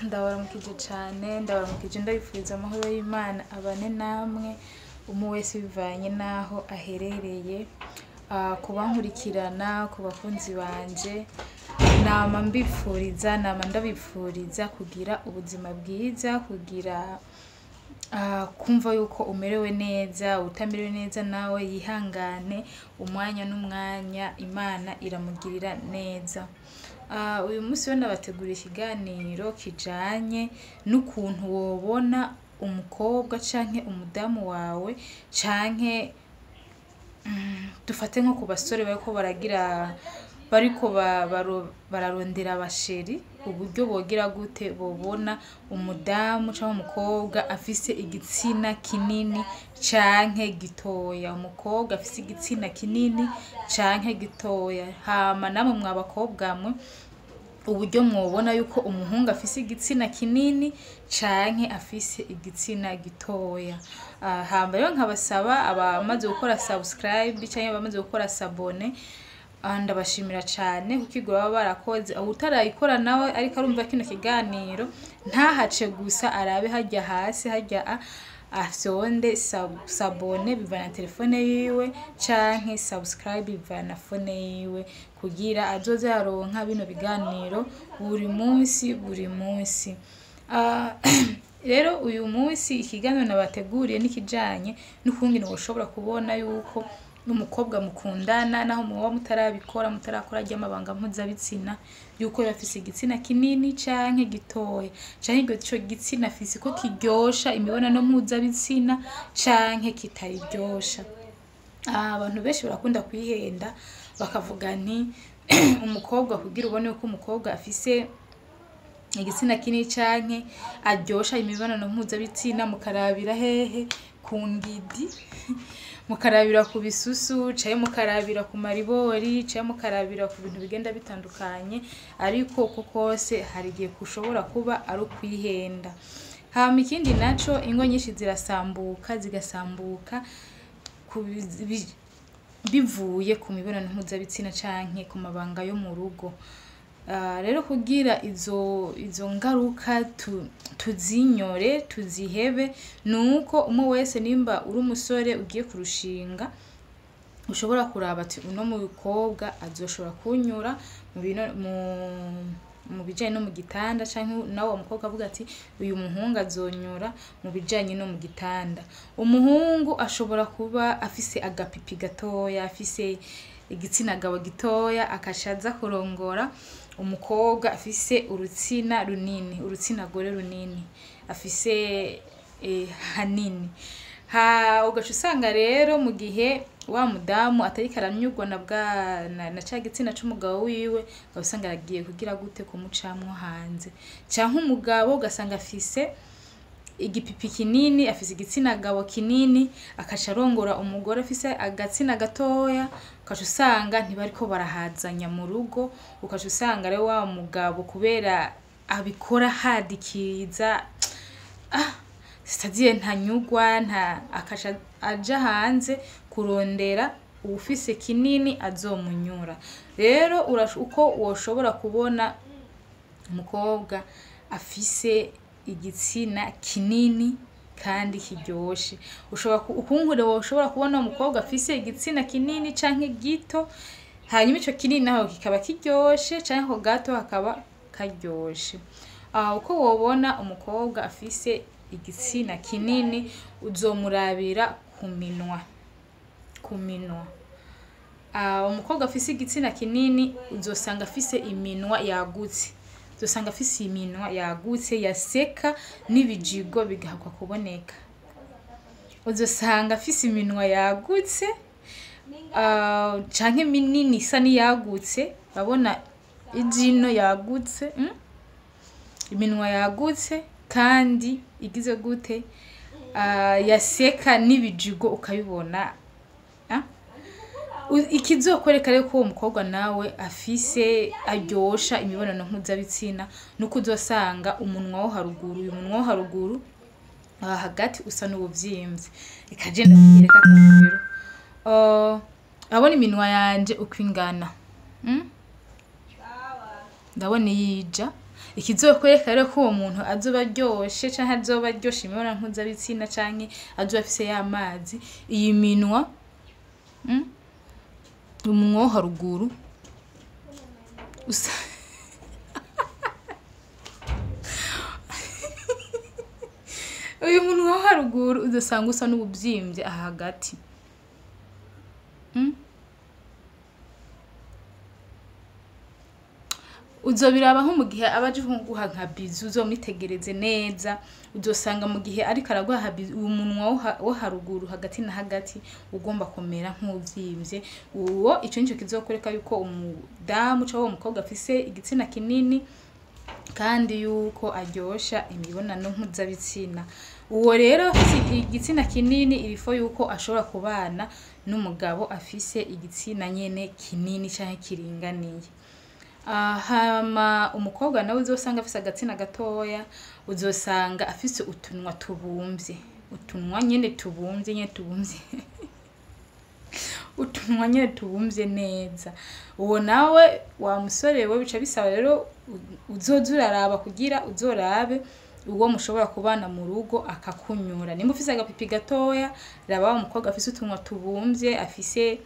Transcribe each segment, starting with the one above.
Ndabaramukije cane, ndabaramukije, ndabifuriza amahoro y'Imana abane namwe, umwe wese bivanye n'aho aherereye. Kubankurikirana, ku bakunzi banje, nama mbipfuriza, nama ndabipfuriza kugira ubuzima bwiza, kugira kumva yuko umerewe neza. Utamerewe neza nawe yihangane, umwanya n'umwanya Imana iramugirira neza. Uyu munsi rero nabateguriye ikiganiro kijanye n'ukuntu wobona umukobwa canke umudamu wawe, canke dufate nko ku basore bariko baragira, bariko bararondera abasheri, uburyo bogira gute bobona umudamu canke umukobwa afise igitsina kinini canke gitoya, umukobwa afise igitsina kinini canke gitoya. Hama namwe mwa bakobwa mwe, uburyo mwobona yuko umuhungu afise igitsina kinini canke afise igitsina gitoya. Hama rero nkabasaba abamaze gukora subscribe canke abamaze gukora s'abonner, ndabashimira cane kuko igura baba barakoze. Uwutarayikora nawe ariko arumva kino kiganiro, ntahace gusa, arabe harya hasi, harya afyonde s'abonner bivana na telefone yiwe, canke subscribe bivana na phone yiwe, kugira azoze aronka bino biganiro buri munsi, buri munsi. Rero uyu munsi ikiganiro nabateguriye n'ikijanye n'ukungene woshobora kubona yuko n'umukobwa mukundana, naho muba mutarabikora, mutarakora ry'amabanga mpuzabitsina, yuko yoba afise igitsina kinini canke gitoya, canke ico gitsina afise ko kiryosha imibonano mpuzabitsina canke kitayiryosha. Abantu benshi barakunda kwihenda, bakavuga nti umukobwa, kugira ubone ko umukobwa afise igitsina kinini canke aryosha imibonano mpuzabitsina, mukarabira hehe? Ku ngidi, mukarabira ku bisusu, canke mukarabira ku maribori, canke mukarabira ku bintu bigenda bitandukanye. Ariko uko kose hari igihe kushobora kuba ari ukwihenda. Hama ikindi naco, ingo nyinshi zirasambuka, zigasambuka bivuye ku mibonano mpuzabitsina canke ku mabanga yo mu rugo. Rero kugira izo ngaruka tuzinyore, tuzihebe, nuko umwe wese, nimba uri umusore ugiye kurushinga, ushobora kuraba ati uno mukobwa azoshobora kunyura mu bijanye no mu gitanda, canke nawe uwo mukobwa avuga ati uyu muhungu azonyura mu bijanye no mu gitanda. Umuhungu ashobora kuba afise agapipi gatoya, afise igitsina gabo gitoya, akaca aza kurongora umukobwa afise urutsina runini, urutsina gore runini, afise hanini. Ha ugaca usanga rero mu gihe wa mudamu atariko aranyurwa na bwa na ca gitsina c'umugabo wiwe, ugaca usanga aragiye kugira gute? Kumucamwo hanze. Canke umugabo ugasanga afise igipipi kinini, afise igitsina gabo kinini, akaca arongora umugore afise agatsina gatoya, ugaca usanga ntibariko barahazanya mu rugo. Ugaca usanga rero wa mugabo, kubera abikora hadikiriza, c'est-à-dire ntanyugwa, nta akaca aja hanze kurondera uwufise kinini azomunyura. Rero uko woshobora kubona umukobwa afise igitsina kinini kandi kiryoshe, ushobora ukungure woshobora kubona umukobwa afise igitsina kinini canke gito, hanyuma ico kinini naho kikaba kiryoshe, canke ako gato hakaba karyoshe. Uko wobona umukobwa afise igitsina kinini, uzomurabira ku minwa, ku minwa. Umukobwa afise igitsina kinini uzosanga afise iminwa yagutse, uzosanga afise iminwa yagutse, yaseka n'ibijigo bigahakwa kuboneka. Uzosanga afise iminwa yagutse canke minini, isa n'iyagutse, urabona ijino yagutse, Iminwa yagutse kandi igize gute? Yaseka n'ibijigo ukabibona. Ikizokwereka rero ko uwo mukobwa nawe afise, aryosha imibonano mpuzabitsina, nuko uzosanga umunwa wo haruguru, uyu munwa wo haruguru aha hagati, usa n'uwuvyimvye. Reka je ndakwiyereka akarorero. Urabona iminwa yanje uko ingana, Ndabona iyija. Ikizokwereka rero ko uwo muntu azoba aryoshe canke azoba aryoshe imibonano mpuzabitsina canke azoba afise ya mazi, iyi minwa, umunwa wo haruguru usa uyu munwa wo haruguru uzosanga usa n'uwuvyimbye aha hagati. Uzobiraba nko mu gihe aba aje kuguha nka bizu, uzomwitegereze neza, uzosanga mu gihe ariko araguha bizu, umunwa wo haruguru hagati na hagati ugomba kumera nk'uwuvyimbye. Uwo ico nico kizokwereka yuko umudamu canke uwo mukobwa afise igitsina kinini kandi yuko aryosha imibonano mpuzabitsina. Uwo rero afise igitsina kinini, irifo yuko ashobora kubana n'umugabo afise igitsina nyene kinini canke kiringaniye. Hama umukobwa nawe uzosanga afise agatsina gatoya, uzosanga afise utunwa tubumvye, utunwa nyene tubumvye nyene tubumvye utunwa nyene tubumvye neza. Uwo nawe wa musore we bica bisaba rero uzoza uraraba kugira uzorabe uwo mushobora kubana mu rugo akakunyura. Nimba ufise agapipi gatoya, raba wa mukobwa afise utunwa tubumvye, afise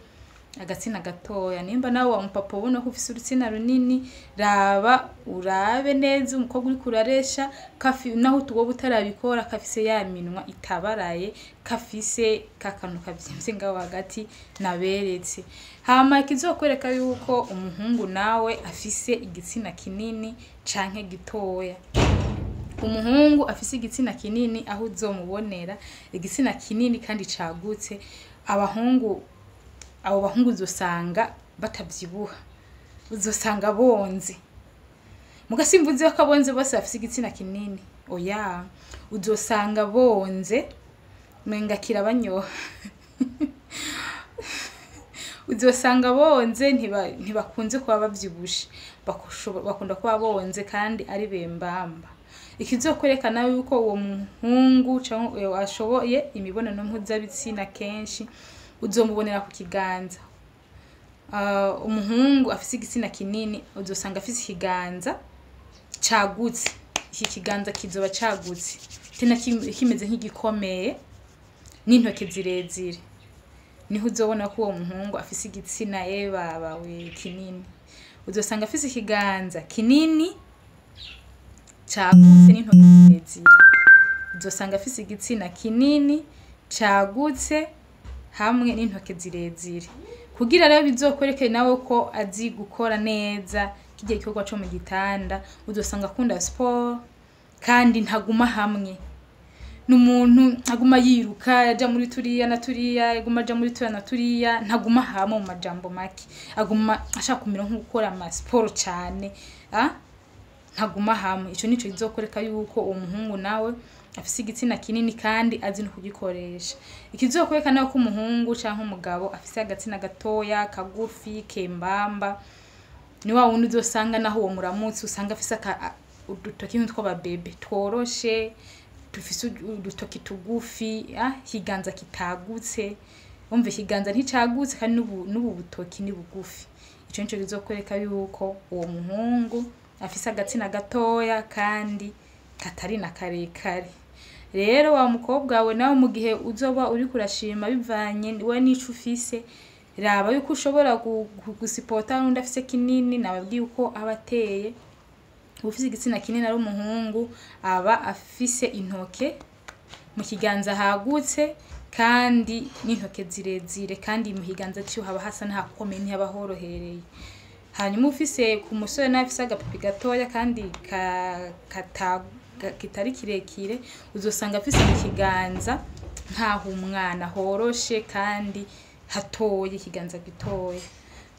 agatsina gatoya. Nimba nawe wa mupapa ubona ko ufise urutsina runini, raba urabe neza umukobwa uriko uraresha, naho woba utarabikora, kafise ya minwa itabaraye, kafise kakantu kavyimvye ngaho hagati naberetse. Hama ikizokwereka yuko umuhungu nawe afise igitsina kinini canke gitoya. Umuhungu afise igitsina kinini, aho uzomubonera igitsina kinini kandi cagutse, abahungu abo bahungu uzosanga batavyibuha, uzosanga bonze. Muga simvuze ko abonze bose bafise igitsina kinini, oya, uzosanga bonze menga kirabanyoha. Uzosanga bonze, ntibakunze kuba bavyibushe, bakunda kuba bonze kandi ari bembamba. Ikizokwerekana yuko uwo muhungu canke ashoboye imibonano mpuzabitsina kenshi, uzomubonera ku kiganza. Umuhungu afise igitsina kinini uzosanga afise ikiganza cagutse. Iki kiganza kizoba cagutse tena kimeze nk'igikomeye n'intoke zirezire. Niho uzobona ko uwo muhungu afise igitsina bawe kinini. Uzosanga afise ikiganza kinini cagutse n'intoke zirezire. Uzosanga afise igitsina kinini cagutse hamwe n'intoke zirezire. Kugira rero bizokwereke nawe ko azi gukora neza kirya gikorwa co mu gitanda, uzosanga akunda sport kandi ntaguma hamwe. N'umuntu aguma yiruka aja muri turiya na turiya, aguma aja muri turiya na turiya, ntaguma hamwe. Mu majambo make, aguma ashaka kumera nk'ukora ama sport cane, ntaguma hamwe. Ico nico kizokwereka yuko uwo muhungu nawe afise igitsina kinini kandi azi no kugikoresha. Ikizokwereka nawe ko umuhungu canke umugabo afise agatsina gatoya kagufi kembamba, ni wa wundi uzosanga naho uwo muramutse usanga afise udutoki nk'utw'ababebe tworoshe, dufise udutoki tugufi, ikiganza kitagutse. Umva, ikiganza nticagutse kandi n'ubu butoki ni bugufi. Ico nico kizokwereka yuko uwo muhungu afise agatsina gatoya kandi katari na karekare. Rero wa mukobwa we nawe, mu gihe uzoba uriko urashima bivanye we n'ico ufise, raba yuko ushobora gusipota n'undi afise kinini. Nababwiye uko aba ateye. Uwufise igitsina kinini ari umuhungu, aba afise intoke mu kiganza hagutse kandi n'intoke zirezire, kandi mu kiganza ciwe haba hasa n'ahakomeye, ntihaba horohereye. Hanyuma ufise ku musore nawe afise agapipi gatoya kandi kitari kirekire, uzosanga afise mu kiganza nkaho umwana horoshe kandi hatoya, ikiganza gitoya.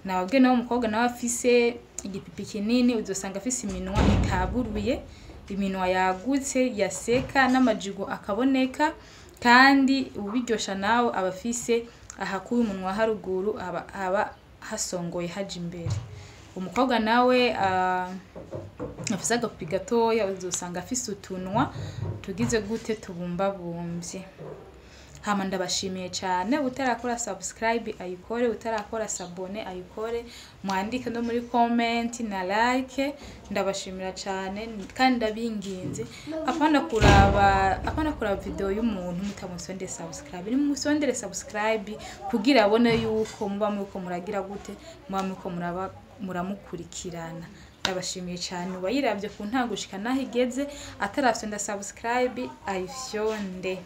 Nababwiye nawe umukobwa nawe afise igipipi kinini, uzosanga afise iminwa itaburuye, iminwa yagutse yaseka n'amajigo akaboneka, kandi ubiryosha nawe aba afise ahakuye umunwa haruguru aba hasongoye haja imbere. Umukobwa nawe afise agapipi gatoya, uzosanga afise utunwa tugize gute, tubumbabumvye. Hama ndabashimiye cyane. Utarakora subscribe ayikore, utarakora s'abonner ayikore, mwandike no muri comment na like. Ndabashimira cyane kandi ndabinginze, apana kuraba video y'umuntu mutamusondeye subscribe. Ni musondere subscribe kugira abone yuko muba muriko muragira gute, muba muriko muraba muramukurikirana. Ndabashimiye cyane. Uwayiravye ku ntango gushika naho igeze atarafyonda subscribe, ayifyonde.